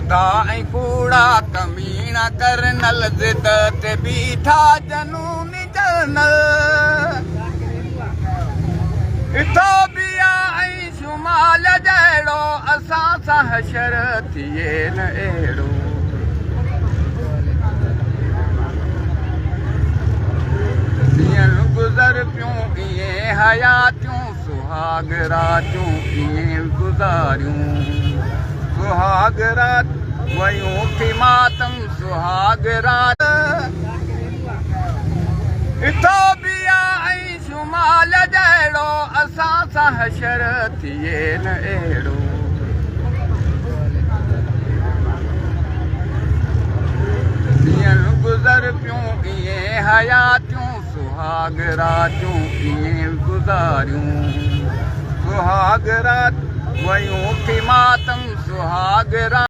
ڪڌا ۽ ڪوڙا ڪميڻا ڪرنل ضد تي بيٺا جنوني جرنل. اٿوپيا ۽ شمال جهڙو اسان سان حشر ٿئي نه اهڙو. جيئن گذر پيون ايئن حياتيون سهاڳ راتيون ايئن گذاريون سهاڳ رات ويون ٿي ماتم سهاڳ رات. اٿوپيا ۽ شمال جهڙو اسان سان حشر ٿئي نه اهڙو. جيئن گذر پيون ايئن حياتيون سهاڳ راتيون ايئن گذاريون سهاڳ رات ويون ٿي ماتم سهاڳ رات.